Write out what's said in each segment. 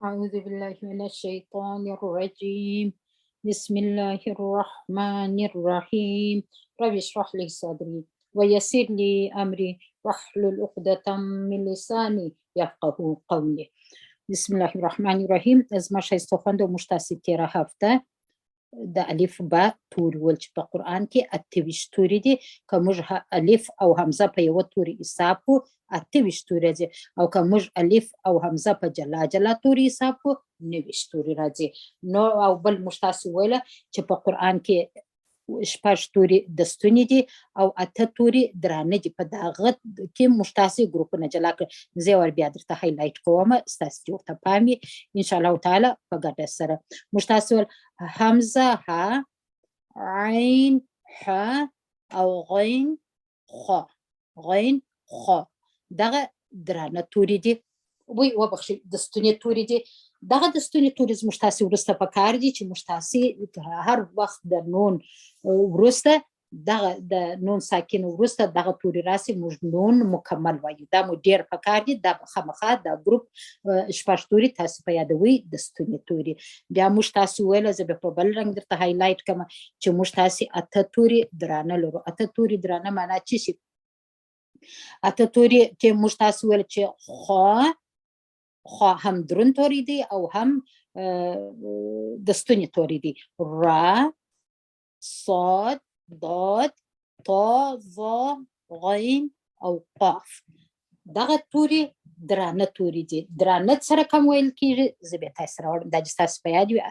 أعوذ بالله من الشيطان الرجيم. بسم الله الرحمن الرحيم. رب اشرح لي صدري ويسر لي أمري واحلل عقدة من لساني يفقه قولي. بسم الله الرحمن الرحیم. زما ښایسته خویندو، موږ تاسې تېره هفته د الف با توري ول چې په قرآن کې 28 توري دي. که موږ الف او همزه په یوه توري حساب کړو، 28 توري راځي، او که موږ الف او همزه په جلا جلا توري حساب کړو، 29 توري راځي. نو او بل موږ تاسې ویله چې په قرآن کې 6 توري د ستوني دي او 8 توري درانه دي. په دغه کې موږ تاسې ګروپونه جلا کړل. زه یو وار بیا درته هایلایټ کوم، ستاسې دې ورته پام وي ان شاء الله تعالی. په ګډه سره موږ تاسې ویل همزه ه، عین ح او غین خ، غین خ دغه درانه توري دي. وی وبخښئ، د ستوني توري دي. دغه د ستوني توري زموږ تاسې وروسته په کار دي چې موږ تاسې هر وخت د نون وروسته، دغه د نون ساکن وروسته دغه توري راسي، موږ نون مکمل وایو. دا مو ډېر په کار دي. دا خامخا دا ګروپ 6 توري تاسې په یادوئ، د ستوني توري. بیا موږ تاسې ویله، زه به په بل رنګ درته هایلایټ کړم چې موږ تاسې 8 توري درانه لرو. 8 توري درانه معنا څه شي؟ 8 توري کې موږ تاسې ویل چې خو، خو هم درون توري دی او هم د ستوني توري دی. را، صاد، ضاد، طا، ظا، غین او قاف دغه توري درانه توري دي. درانه څه رقم ویل کېږي؟ زه بیا تاسې راوړم، دا چې ستاسو په یاد وي.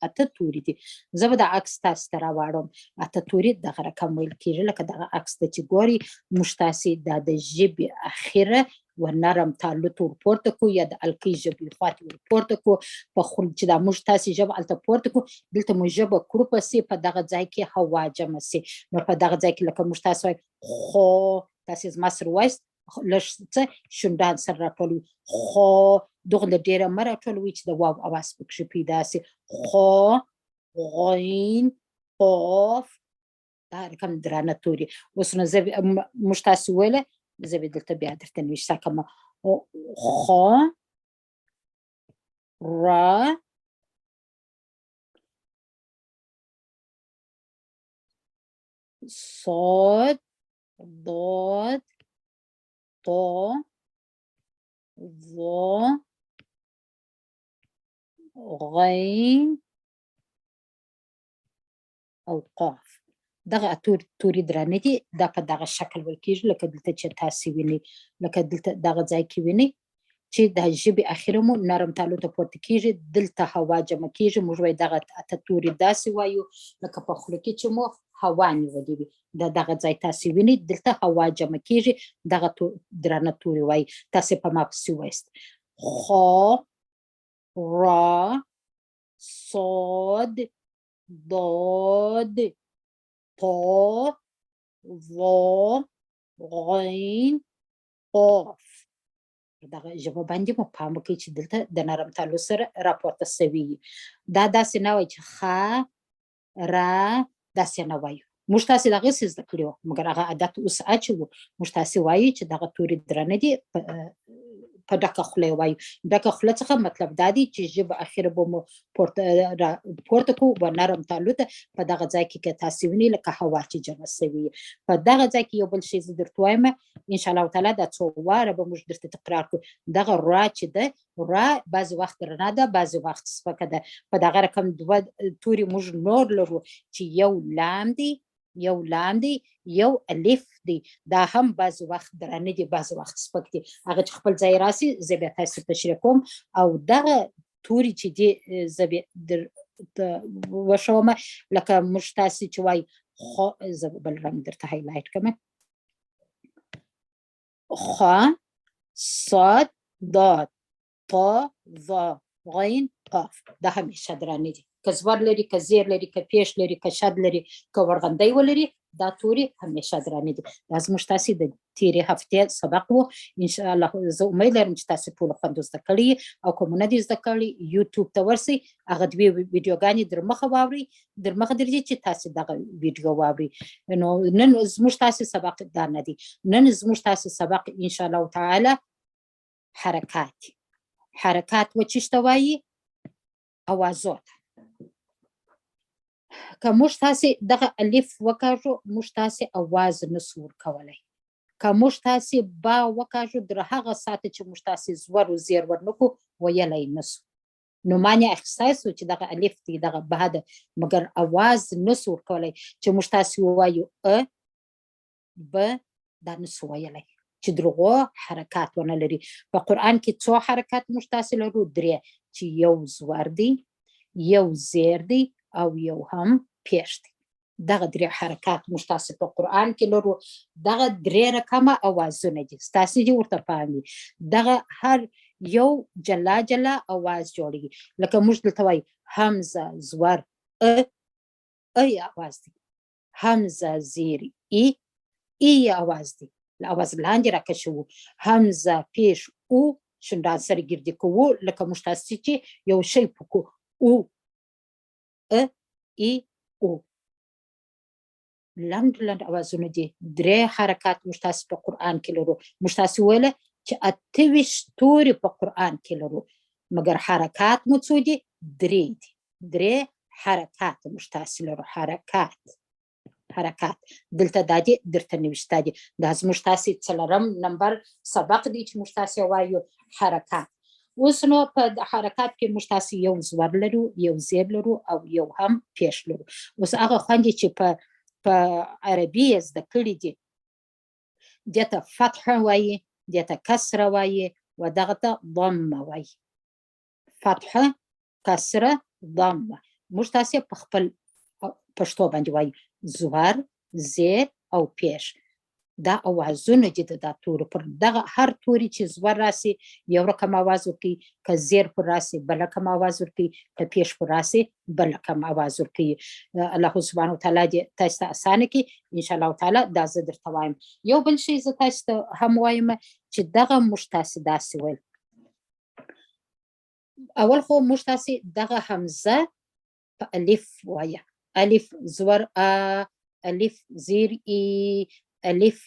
8 توري دي. زه به دا عکس تاسې ته راواړم. 8 توري دغه رقم ویل کېږي، لکه دغه عکس ته چې ګوري. موږ تاسې دا د ژبې اخره و نرم تالو ته ورپورته کړو، یا د الکۍ ژبې خوا ته ورپورته کړو. په خول چې دا موږ تاسې ژبه هلته پورته کړو، دلته مو ژبه کړوپه سي، په دغه ځای کې هوا جمع سي. نو په دغه ځای کې لکه موږ تاسې وایو خو، تاسې زما سره وایاست، لږ څه شونډان سره راټولوي. خو دغه ډېره مه راټولوي چې د واو اواز پکښې پیدا سي. خو، غین، قاف دا رقم درانه توري. اوس نو زه موږ تاسې ویله، زه به دلته بیا درته نوشته کړم. خو، را، صاد، ضاد، طا، ظا، غین او قاف دغه اتور توري درانه دي. دا په دغه شکل ویل کېږي، لکه دلته چې تاسې وینئ، لکه دلته دغه ځای کې وینئ چې د ژبې اخره مو نرم تالو ته پورته کېږي، دلته هوا جمع کېږي. موږ وایو دغه 8 توري داسې وایو لکه په خوله کې چې مو هوا نیولې وي. دا دغه ځای تاسې وینئ، دلته هوا جمع کېږي، دغه درانه توري وایي. تاسې په ما پسې وایاست: خا، را، صاد، ضاد، طا، ظا، غین، قاف. دغه ژبه باندې مو پام وکړئ چې دلته د نرم تالو سره راپورته سوي. دا داسې نه وایي چې خا، را، داسې نه وایو. موږ تاسې دغه څه زده کړي وو، مګر هغه عادت اوس اچوو. موږ تاسې وایو چې دغه توري درانه دي، په ډکه خوله یې وایو. ډکه خوله څخه مطلب دا دی چې ژبه اخره به مو را پورته کړو و نرم تالو ته. په دغه ځای کې که تاسې وینئ لکه هوا چې جمع سوي. په دغه ځای کې یو بل شی زه درته وایم ان شاء الله تعالی، دا څو واره به موږ درته تکرار کړو. دغه را چې ده، را بعضې وخت رڼا ده، بعضې وخت سپکه ده. په دغه رقم 2 توري موږ نور لرو چې یو لام دی، یو لام دی، یو الف دی. دا هم بعضې وخت درانه دي، بعضې وخت سپک دي. هغه چې خپل ځای راسي زه بیا تاسې تشریح کوم. او دغه توري چې دي زه بیا درته وښوم، لکه موږ تاسې چې وایو خو، زه بل رنګ درته هایلایټ کړم. خا، صاد، ضاد، طا، ظا، غین، قاف دا همیشه درانه دي. که زبر لري، که زیر لري، که پیش لري، که شد لري، که ورغندی ولري، دا توري همیشه درانه دي. دا زموږ تاسې د تېرې هفتې سبق و. ان شاء الله زه امید لرم چې تاسې ټولو خوندو زده کړي، او که مو نه دي زده کړي یوټیوب ته ورسئ، هغه دوې ویډیوګانې در مخه واورئ، در مخه درځي چې تاسې دغه ویډیو واورئ. نو نن زموږ تاسې سبق دا نه دی. نن زموږ تاسې سبق ان شاء الله تعالی حرکات دي. حرکات و چیش ته وایي؟ اوازو ته. که موږ تاسې دغه الف وکاږو، موږ تاسې اواز نسو ورکولی. که موږ تاسې با وکاږو، در هغه ساعته چې موږ تاسې زور و زیر ورنکو ویلی نسو. نو معنی اخیستی سو چې دغه الف دی، دغه با ده، مګر اواز نسو ورکولی. چې موږ تاسې ووایو ا ب، دا نسو ویلی چې درغو حرکات ونه لري. په قرآن کې څو حرکات موږ تاسې لرو؟ درې، چې یو زور دی، یو زیر دی او یو هم پیش دی. دغه درې حرکات موږ تاسې په قرآن کې لرو. دغه درې رقمه اوازونه دي، ستاسې دې ورته پام وي. دغه هر یو جلا جلا اواز جوړوي. لکه موږ دلته وایو همزه زور ا، ا یې اواز دی، همزه زیر ای، ای یې اواز دی، له اواز لاندې راکشوو، همزه پیش او، شونډان سره ګردي کوو، لکه موږ تاسې چې یو شی پکو، او، ا، ای، او. لنډ لنډ اوازونه دي. درې حرکات موږ تاسې په قرآن کې لرو. موږ تاسې ویله چې 28 توري په قرآن کې لرو، مګر حرکات مو څو دي؟ درې دي. درې حرکات موږ تاسې لرو. حرکات، حرکات دلته دا دي، درته نوشته دي. دا زموږ تاسې څلورم نمبر سبق دی چې موږ تاسې وایو حرکات. اوس نو په حرکات کې موږ تاسې یو زور لرو، یو زیر لرو او یو هم پیش لرو. اوس هغه خوندې چې په عربي یې زده کړي دي، دې ته فتح وایي، دې ته کسره وایي و دغه ته ضمه وایي. فتح، کسره، ضمه. موږ تاسې په خپل پښتو باندې وایو زور، زیر او پیش. دا اوازونه دي د دا تورو. پر دغه هر توري چې زور راسي یو رقم اواز ورکوي، که زیر پر راسي بل رقم اواز ورکوي، که پیش پر راسي بل رقم اواز ورکوي. الله سبحانه وتعالی دې تاسو ته اسانه کړي ان شاء الله تعالی. دا زه درته وایم. یو بل شی زه تاسو ته هم وایم چې دغه موږ تاسې داسې ویل، اول خو موږ تاسې دغه همزه په الف وایه، الف زور ا، الف زیر ای، الف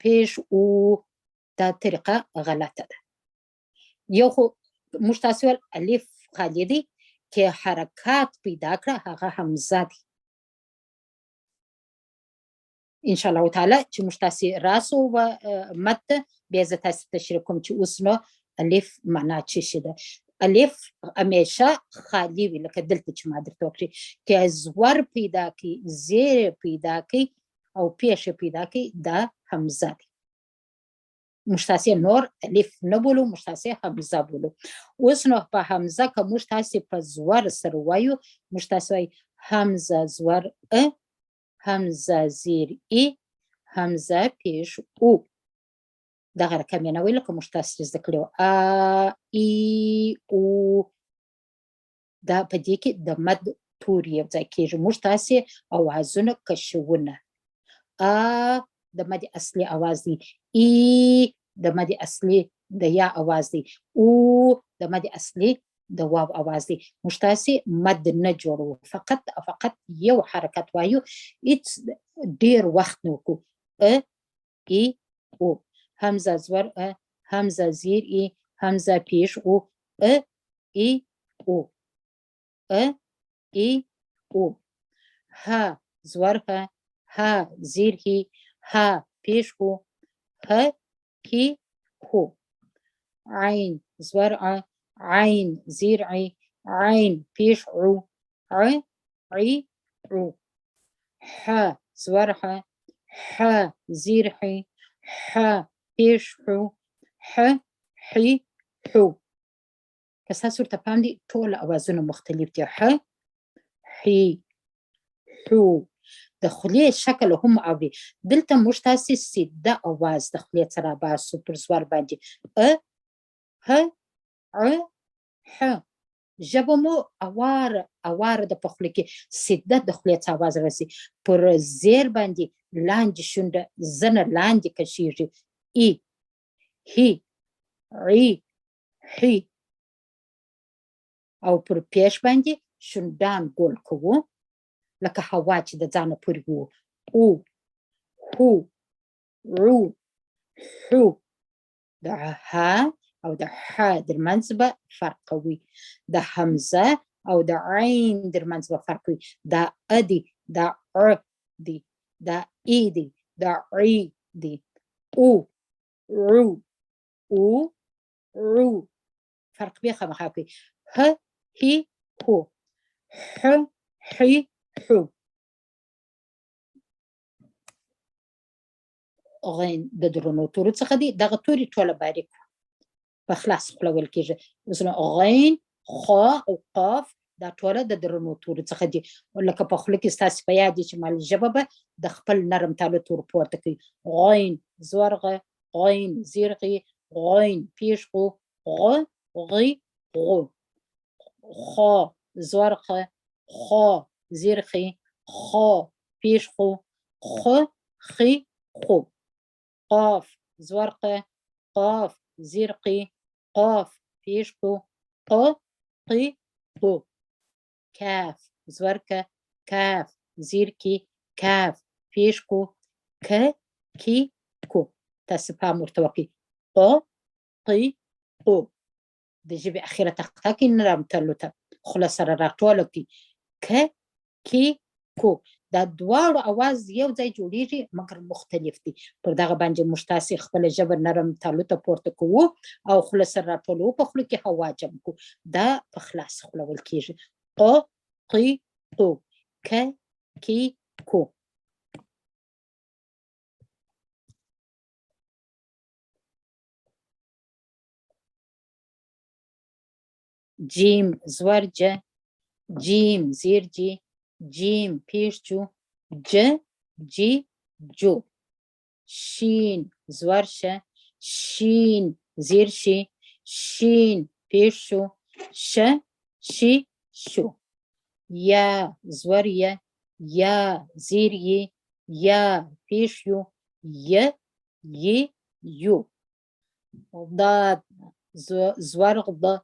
پیش او. دا طریقه غلطه ده. یو خو موږ تاسې ویل الف خالی دی، که حرکات پیدا کړه هغه همزه دی. ان شاء الله تعالی چې موږ تاسې راسو و مد ته، بیا زه تاسې تشریح کوم چې اوس نو الف معنا څه شي ده. الف همیشه خالی وي، لکه دلته چې ما درته وکړي، که زور پیدا کړي، زیر پیدا کړي او پیش پیدا کړي، دا همزه دی. موږ تاسې نور الف نه بولو، موږ تاسې همزه بولو. اوس نو په همزه که موږ تاسې په زور سره وایو، موږ تاسې وایو همزه زور ا، همزه زیر ای، همزه پیش او. دغه رقم یې نه ویل، که موږ تاسې زده کړي وو ا، ای، او. دا په دې کې د مد توري یو ځای کېږي. موږ تاسې اوازونه کشونه. ا د مد اصلي اواز دی، ای د مد اصلي د یا اواز دی، او د مد اصلي د واو اواز دی. موږ تاسې مد نه جوړوو، فقط او فقط یو حرکت وایو، هیڅ ډیر وخت نه وکړو. ا، ای، او. همزه زور ا، همزه زیر ای، همزه پیش او، ا، ای، او، ا، ای، او. ها زور ه، ها زیر هی، ها پیش هو، ه، هی، هو. عین زور ع، عین زیر عی، عین پیش عو، ع، عی، عو. ح زور ح، ح زیر حی، ح پیش حو، ح، حی، حو. که ستاسو ورته پام دی، ټول اوازونه مختلف دي. ح، حی، حو. د خولې شکل هم اوري. دلته موږ تاسې سیده اواز د خولې څخه راباسو پر زور باندې. ا، ه، ع، ح. ژبه مو اواره اواره ده په خوله کې، سیده د خولې څخه اواز راسي. پر زیر باندې لاندې شونډه زنه لاندې کشیږي. ای، هی، عی، حی. او پر پیش باندې شونډان ګول کوو، لکه هوا چې د ځانه پورې وو. او، هو، عو، حو. د ها او د ح ترمنځ به فرق وي، د همزه او د عین ترمنځ به فرق وي. دا ا دی، دا ع دی، دا ای دی، دا عی دی. او، عو، او، عو، فرق به خامخا کوي. ه، هی، هو، ح، حی، حو. غین د درنو تورو څخه دی. دغه توري ټوله باریک په خلاص خوله ویل کېږي. مثلا غین، خا او قاف دا ټوله د درنو تورو څخه دي. لکه په خوله کې ستاسې په یاد دي چې مال ژبه به د خپل نرم تالو تور پورته کوي. غین زورغه، غین زیرغي، غین پیش غو، غ، غی، غو. خا زورغه، خا زیرخي، خا پیش خو، خ، خی، خو. قاف زورقه، قاف زیرقي، قاف پیش قو، ق، قی، قو. کاف زورکه، کاف زیرکی، کاف پیش قو، ک، کی، کو. تاسو پام ورته وکړئ. ق، قی، قو. د ژبې اخیره تخته کې نرم تلو ته خوله سره راټوله کړئ. ک، کی، کو. دا دواړو اواز یو ځای جوړیږي مګر مختلف دي. پر دغه باندې موږ تاسې خپله ژبه نرم تالو ته پورته کوو او خوله سره راټولوو، په خوله کې هوا جمع کوو. دا په خلاص خوله ویل کېږي. ق، قی، قو، ک، کی، کو. جیم زور ج، جیم زیر جی، جیم پیش جو، ج، جی، جو. شین زور ش، شین زیر شی، شین پیش شو، ش، شی، شو. یا زور ی، یا زیر ی، یا پیش یو، ی، ی، یو. ضاد زور غ،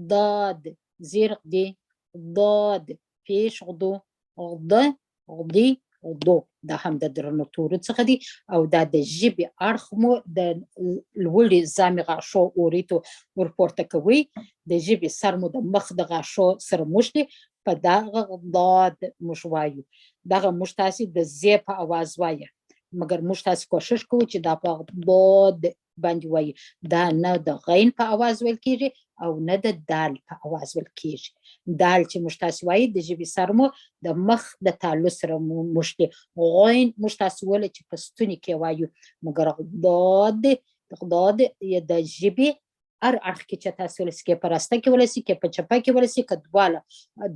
ضاد زیر غدي، ضاد پیش غدو، غد، غدي، غدو. دا هم د درنو تورو څخه دي. او دا د ژبې اړخ مو د لوړې زامې غاښو اوریتو ورپورته کوي. د ژبې سر مو د مخ د غاښو سره موښلي، په دغه ضاد موږ وایو. دغه موږ تاسې د زې په اواز وایه، مګر موږ تاسې کوشش کوو چې دا په ضاد باندې وایو. دا نه د غین په اواز ویل کېږي او نه د دال په اواز ویل کېږي. دال چې موږ تاسې وایو د ژبې سر مو د مخ د تالو سره موښلي. غین موږ تاسې ویل چې په ستوني کې وایو، مګر ضاد، ضاد یې د ژبې هر اړخ کې چې تاسې ولسي، کې په راسته کې ولسي، کې په چپه کې ولسي، که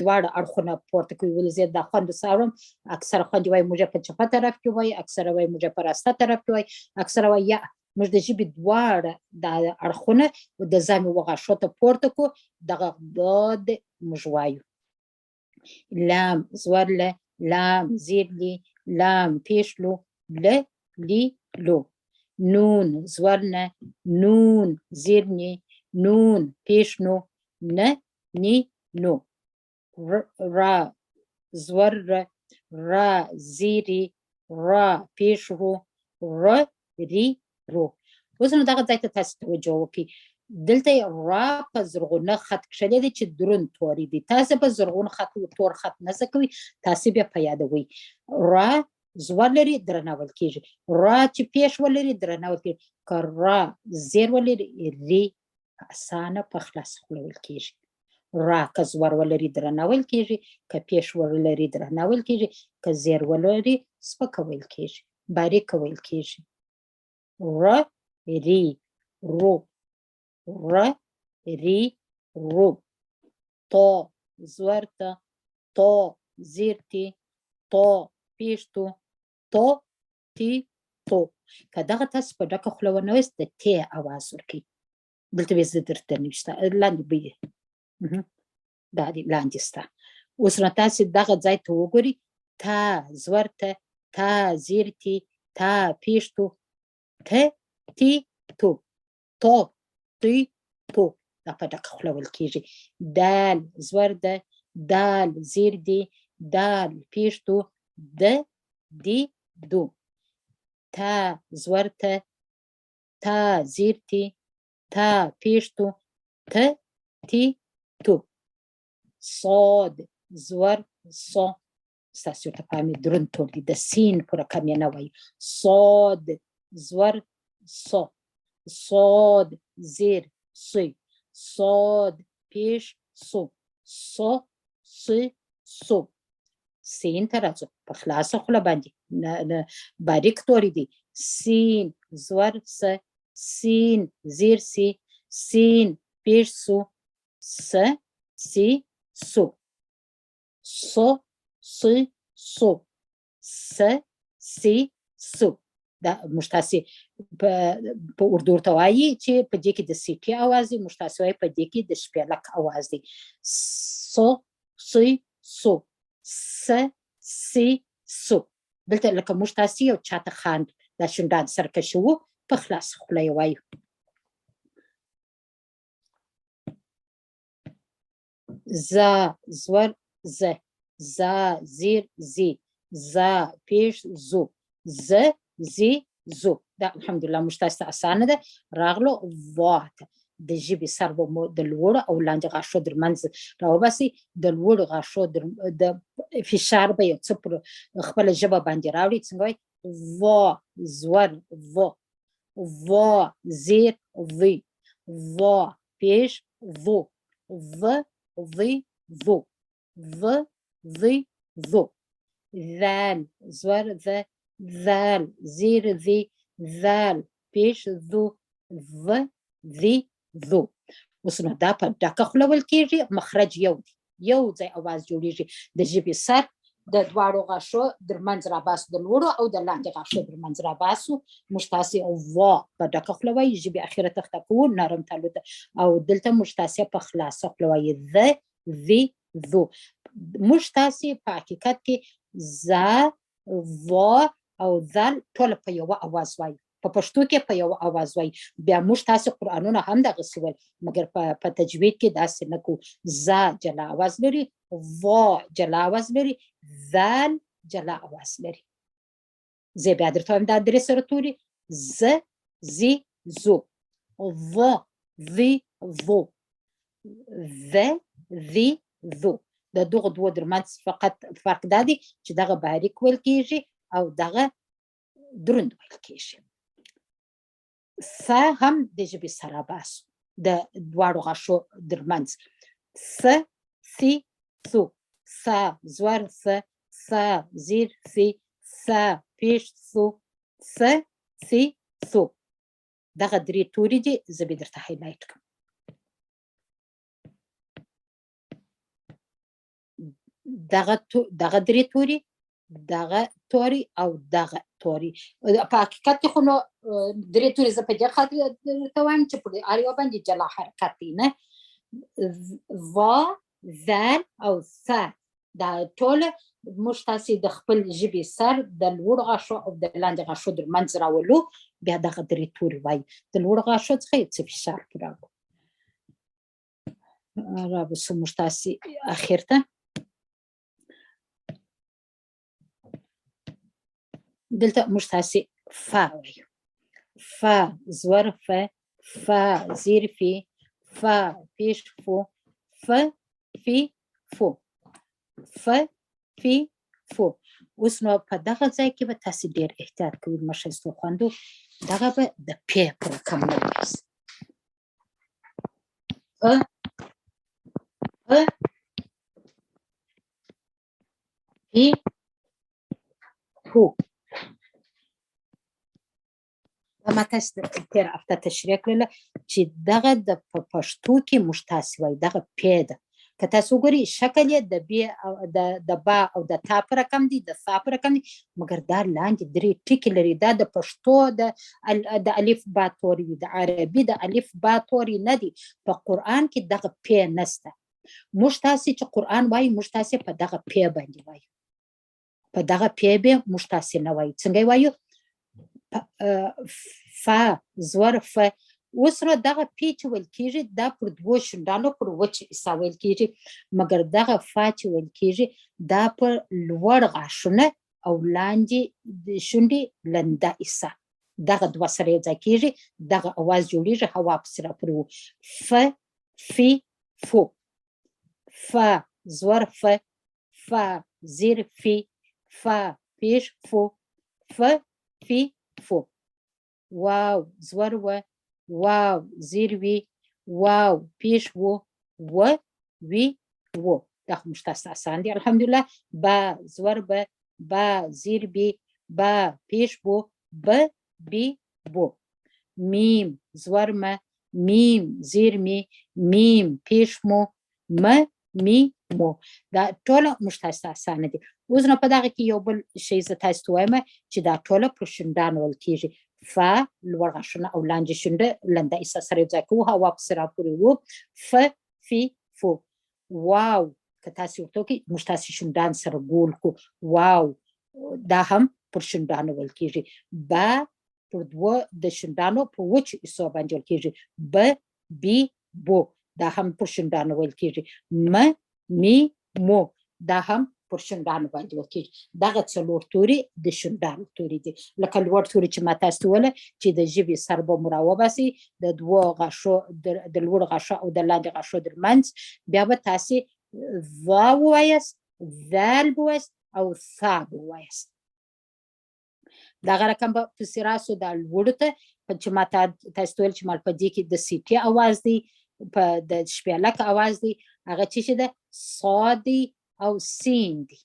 دواړه اړخونه پورته کوي ولسي. دا خوند ساورم اکثره خوندې وایي موږ په چپه طرف کې وایي، اکثره وایي موږ په راسته طرف کې وایي، اکثره وایي یا موږ د ژبې دواړه د اړخونه د زامې وغاښو ته پورته کو، دغه ضاد موږ وایو. لام زور له، لام زیر لي، لام پیش لو، ل، لی، لو. نون زور نه، نون زیر نی، نون پیش نو، نه، نی، نو. را زور ر، را زیری، را پیش رو، ر، ری، رو. اوس نو دغه ځای ته تاسو توجه وکړئ. دلته یې را په زرغونه خط کښلی دی چې دروند توري دي. تاسو په زرغون خط او تور خط نه زده کوئ، تاسو بیا په یادوئ. را زور لري درنه ویل کېږي، را چې پېښ ولري درنه ویل کېږي، که را زیر ولري ری په اسانه په خلاص خوله ویل کېږي. را که زور ولري درنه ویل کېږي، که پېښ ولري درنه ویل کېږي، که زیر ولري سپکه ویل کېږي، باریکه ویل کېږي. ر، ری، رو، ر، ری، رو. تا زور ته، تا زیر تی، تا پیش تو، تا تی، تو. که دغه تاسو په ډکه خوله ونه ویست د تی اواز ورکوي. دلته به زه درته نوشته لاندې به یې. دا دی لاندې سته. اوس نو تاسې دغه ځای ته وګورئ. تا زور ته، تا زیر تی، تا پیش تو، ت، تی، تو، تو، تی، تو. دا په ډکه خوله ویل کېږي. دال زور ده، دال زیر دی، دال پیش دو، د، دی، دو. تا زور ته، تا زیر تی، تا پیش تو، ت تی تو. صاد زور ص، ستاسو ته پام دروند تور دی، د سین پر رقم یې نه وایي. صاد زور ص، صاد زیر ص، صاد پیش سو، ص ص سو. سین ته راځو په خلاصه خوله باندې، باریک توری دی. سین زور س، سین زیر سی، سین پیش سو، س سی سو، ص ص صو، س سی سو. دا موږ تاسې په اردو ورته وایي چې په دې کې د سیټي اواز دی، موږ تاسې وایي په دې کې د شپېلک اواز دی. ص ص صو، س سی سو. دلته لکه موږ تاسې یو چاته خاند دا شونډان سرکشوو، په خلاص خوله یې وایو. زا زور ز، زا زیر زی، زا پیش زو، ز زی زو. دا الحمدلله موږ تاسو ته اسانه ده. راغلو وا ته، د ژبې سر به مو د لوړو او لاندې غاښو تر منځ راوباسئ. د لوړو غاښو د فشار به یو څه پر خپله ژبه باندې راوړئ. څنګه وایي؟ وا زور و، وا زیر وی، وا پیش وو، و وی وو، و وی وو. ذال زور ذ، ذال زیر ذی، ذال پیش ذو، و ذی ذو. اوس نو دا په ډکه خوله ویل کېږي، مخرج یو دی، یو ځای اواز جوړېږي. د ژبې سر د دواړو غاښو تر منځ راباسو، د لوړو او د لاندې غاښو تر منځ راباسو. موږ تاسې وا په ډکه خوله وایي، ژبې اخره تخته کوو نرم تالو ته، او دلته موږ تاسې په خلاصه خوله وایي، ذ ذی ذو. موږ تاسې په حقیقت کې ز وا او ذل ټوله په یوه اواز وایو، په پښتو کې په یوه اواز وایي. بیا موږ تاسې قرآنونه هم دغسې ویل، مګر په تجوید کې داسې نه کوو. ز جلا اواز لري، وا جلا اواز لري، ذل جلا اواز لري. زه بیا درته وایم دا درې سره توري، ز زی زو، و وی وو، ذ ذی ذو. د دغو دوو ترمنځ فقط فرق دا دی چې دغه باریک ویل کېږي او دغه دروند ویل کېږي. ث هم د ژبې سره باسو د دواړو غاښو ترمنځ. ث ثی ثو، ث زور ث، ث زیر ثی، ث پیش ثو، ث ثی ثو. دغه درې توري دي، زه به درته highlight کړم. دغه درې توري، دغه توري او دغه توري. په حقیقت کې خو نو درې توري زه په دې خاطر درته وایم چې پر هر یو باندې جلا حرکت دی، نه وا ذال او ث. دا ټول موږ تاسې د خپل ژبې سر د لوړو غاښو او د لاندې غاښو تر منځ راولو، بیا دغه درې توري وایي. د لوړو غاښو څخه یو څه فشار پرې راوړو. راوسو موږ تاسې اخر ته. دلته موږ تاسې فا وایو. فا زور ف، فا زیر فی، فا پیش فو، ف فی فو، ف فی فو. اوس نو په دغه ځای کې به تاسې ډېر احتیاط کوئ مشرستو خوندو، دغه به د پې په رقم نه وایاست. پ پ پی پو. دا ما تاسې ته تېره هفته تشریح کړله چې دغه د په پښتو کې موږ تاسې وایو دغه پې ده. که تاسو وګورئ شکل یې د بې او د با او د تا په رقم دی، د ثا په رقم دی، مګر دا لاندې درې ټکي لري. دا د پښتو د الف با توري دی، د عربي د الف با توري نه دی. په قرآن کې دغه پې نشته. موږ تاسې چې قرآن وایو، موږ تاسې په دغه پې باندې وایو، په دغه پې به موږ تاسې نه وایو. څنګه یې وایو؟ فا زور ف. اوس نو دغه پې چې ویل کېږي دا پر دوو شونډانو پر وچ حصه ویل کېږي، مګر دغه فا چې ویل کېږي دا پر لوړ غاښونه او لاندې شونډې لنده حصه دغه دوه سره یو ځای کېږي، دغه اواز جوړېږي، هوا پسې راپورې وو. ف، فی، فو. ف زور ف، ف زیر فی، ف پیش فو، ف فی فو. واو زور و، واو زیر وی، واو پیش و، و وی و. دا خو موږ تاسو ته اسان دي الحمدلله. با زور ب، با زیر بی، با پیش بو، ب بی بو. میم زور م، میم زیر می، میم پیش مو، م می مو. دا ټوله موږ تاسو ته اسانه دي. اوس نو په دغه کې یو بل شی زه تاسو ته وایم چې دا ټوله پر شونډانو ویل کېږي. ف لوړ غاښونه او لاندې شونډه لنده ایسه سره یو ځای کوو، هوا پسې راپورې وو. ف فی فو. واو که تاسې ورته وکړئ، موږ تاسې شونډان سره ګول کړو، واو دا هم پر شونډانو ویل کېږي. با پر دوه د شونډانو په وچو ایسو باندې ویل کېږي. ب بی بو دا هم پر شونډانو ویل کېږي. م می مو دا هم پر شونډانو باندې ویل کېږي. دغه څلور توري د شونډانو توري دي. لکه لوړ توري چې ما تاسو ته وویل چې د ژبې سر به مو راوباسي، د دوو غاښو، د لوړو غاښو او د لاندې غاښو ترمنځ، بیا به تاسې ذا ووایاست، ذال به ووایاست او ثا به ووایاست. دغه رقم به پسې راسو دا لوړو ته، چې ما تاسو ته ویل چې مال په دې کې د سیټي اواز دی، په د شپېلک اواز دی، هغه څه شی ده؟ صاد دی او سین دی.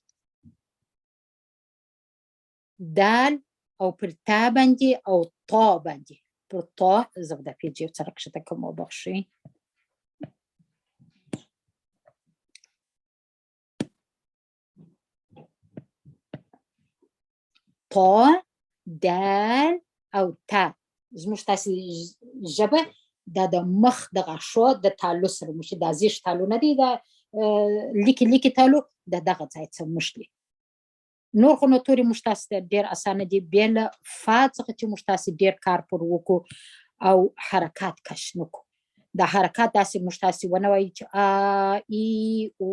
دال او پر تا باندې او طا باندې، پر طا زه به دا پیج یو څه راکښته کړم، وبخښئ. طا دال او تا. زموږ تاسې ژبه دا د مخ د غاښو د تالو سره موښي، دا زیږ تالو نه دی، دا لیکې لیکې تالو د دغه ځای څخه موښلي. نور خو نو توري موږ تاسې ته ډېر اسانه دي، بې له فا څخه چې موږ تاسې ډېر کار پر وکړو او حرکات کش نه کړو. دا حرکات داسې موږ تاسې ونه وایو چې ا ای او،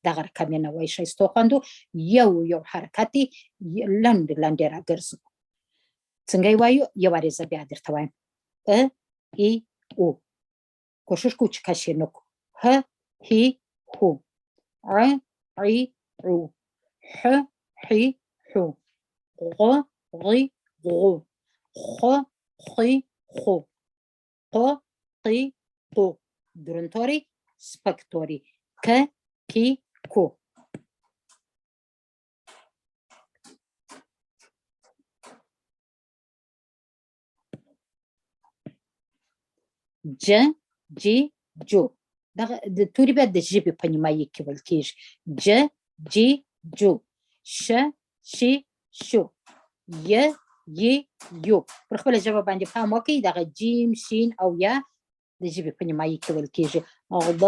دغه رقم یې نه وایي ښایستو خوندو، یو یو حرکت یې لنډ لنډ یې راګرځو. څنګه یې وایو؟ یو وار یې زه بیا درته وایم. ا ای او، کوشش کوو چې کش یې نه کړو. ه هی هو، ع عی عو، ح حی حو، غ غی غو، خ خی خو، ق قی قو. دروند توری، سپک توری. ک کی کو. ج جی جو. دغه د توري بیا د ژبې په نیمایي کې ویل کېږي. ج جی جو، ش شی شو، ی ی یو. پر خپله ژبه باندې پام وکړئ، دغه جیم شین او یا د ژبې په نیمایي کې ویل کېږي. غ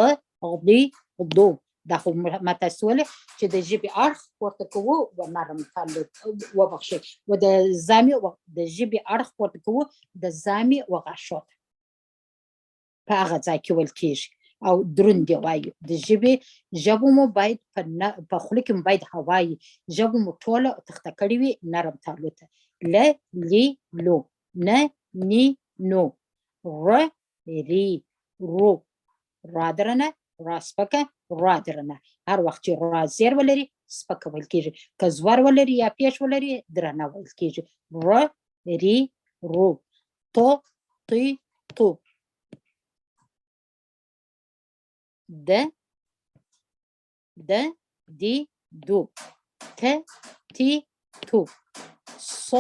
غدي غدو. دا خو ما تاسو ویل چې د ژبې اړخ پورته کوو و نرم تالو وبخښئ، و د زامې و د ژبې اړخ پورته کوو د زامې و غاښو ته په هغه ځای کې ویل کېږي او دروند یې وایو. د ژبې ژبه مو باید په خوله کې مو باید هوا وي، ژبه مو ټوله تخته کړې وي نرم تالو ته. ل لی لو، نه نی نو، ر ری رو. را درنه، را سپکه، را درنه. هر وخت چې را زیر ولري سپکه ویل کېږي، که زور ولري یا پیش ولري درنه ویل کېږي. ر ری رو، تو تی تو، د د دی دو، ت تی تو، ص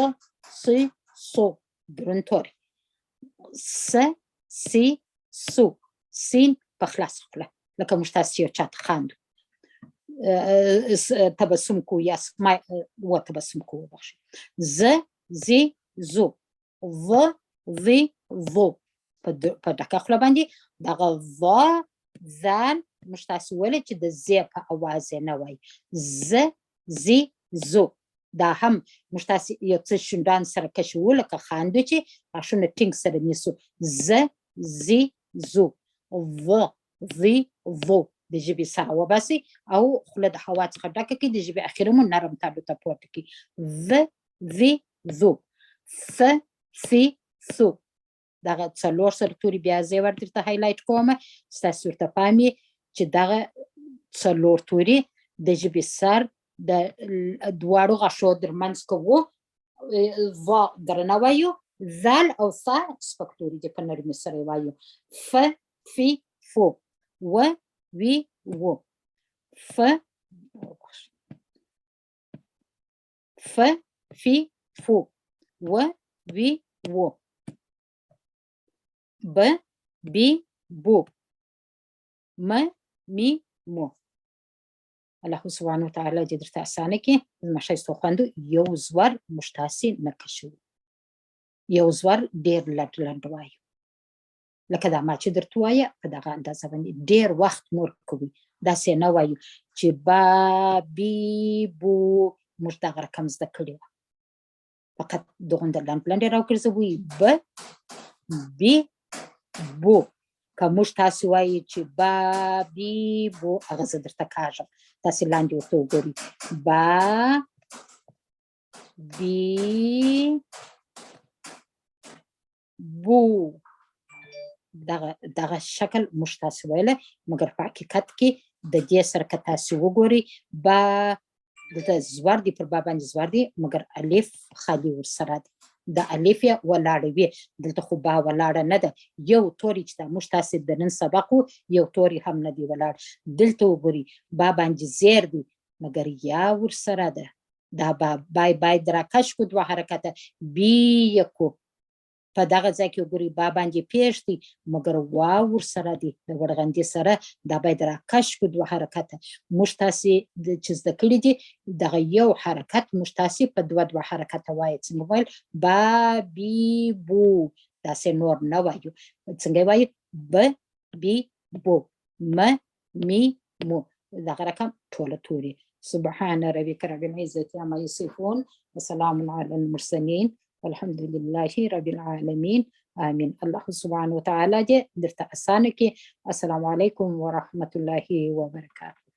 سی صو. دروند توری. س سی سو. سین په خلاصه خوله، لکه موږ تاسې یو چاته خاندو، تبسم کوو یا و تبسم کوو، وبخښئ. ز زی زو، ظ ظی ظو. په ډکه خوله باندې دغه ظ ذال موږ تاسې ویل چې د ز په اواز یې نه وایي. ز زی زو. دا هم موږ تاسې یو څه شونډان سره کشوو لکه خاندو چې غاښونه ټینګ سره نیسو. ز زی زو، ظ ظی ظو. د ژبې سره وباسئ او خوله د هوا څخه ډکه کړئ، د ژبې اخره مو نرم تالو ته پورته کړئ. ذ ذی ذو، ث فی، ثو. دغه څلور سره توري بیا زه ور درته highlight کوم، ستاسو ورته پام یې چې دغه څلور توري د ژبې سر د دواړو غاښو درمنځ کوو، ظا درنه وایو، ذال او ثا سپک توري دي په نرمي سره وایو. ف، فی، فو، و، وی، و، ف، ف، فی، فو، و، وی، و، ب، بی، بو، م، می، مو. الله سبحانه وتعالی دې درته اسانه کړي. زما ښایستو خویندو، یو زور موږ تاسې نه کشوو، یو زور ډېر لنډ لنډ وایو، لکه دا ما چې درته ووایه په دغه اندازه باندې ډېر وخت مور کوي، داسې نه وایو چې با، بی، بو. موږ دغه رقم زده کړي وه، فقط دغونده لنډ لنډ یې راوګرځوي، ب، بی، بو. که موږ تاسې وایي چې با، بی، بو، هغه زه درته کاږم، تاسې لاندې ورته وګورئ، با، بی، بو. دغه شکل موږ تاسې ویلی، مګر په حقیقت کې د دې سره که تاسې وګورئ، با دلته زور دی، پر با باندې زور دی، مګر الف خالي ورسره دی، د الف یې ولاړه وي، دلته خو با ولاړه نه ده، یو توری چې دا موږ تاسې د نن سبق و، یو توری هم نه دی ولاړ. دلته وګورئ، با باندې زیر دی، مګر یا ورسره ده، دا با بای باید راکش کو دوه حرکته، بی یکو. په دغه ځای کې وګورئ، با باندې پېښ دی، مګر واو ورسره دی، د وړغندي سره دا باید راکش کو دوه حرکته. موږ تاسې چې زده کړي دي، دغه یو حرکت موږ تاسې په دوه دوه حرکته وایو. څنګه ویل؟ با، بی، بو، داسې نور نه وایو. څنګه وایو؟ ب، بی، بو، م، می، مو. دغه رقم ټوله توري. سبحان ربك رب العزة عما يصفون وسلام على المرسلين والحمد لله رب العالمين. آمين. الله سبحانه وتعالى دې درته اسانه کړي. السلام علیکم ورحمة الله وبرکاته.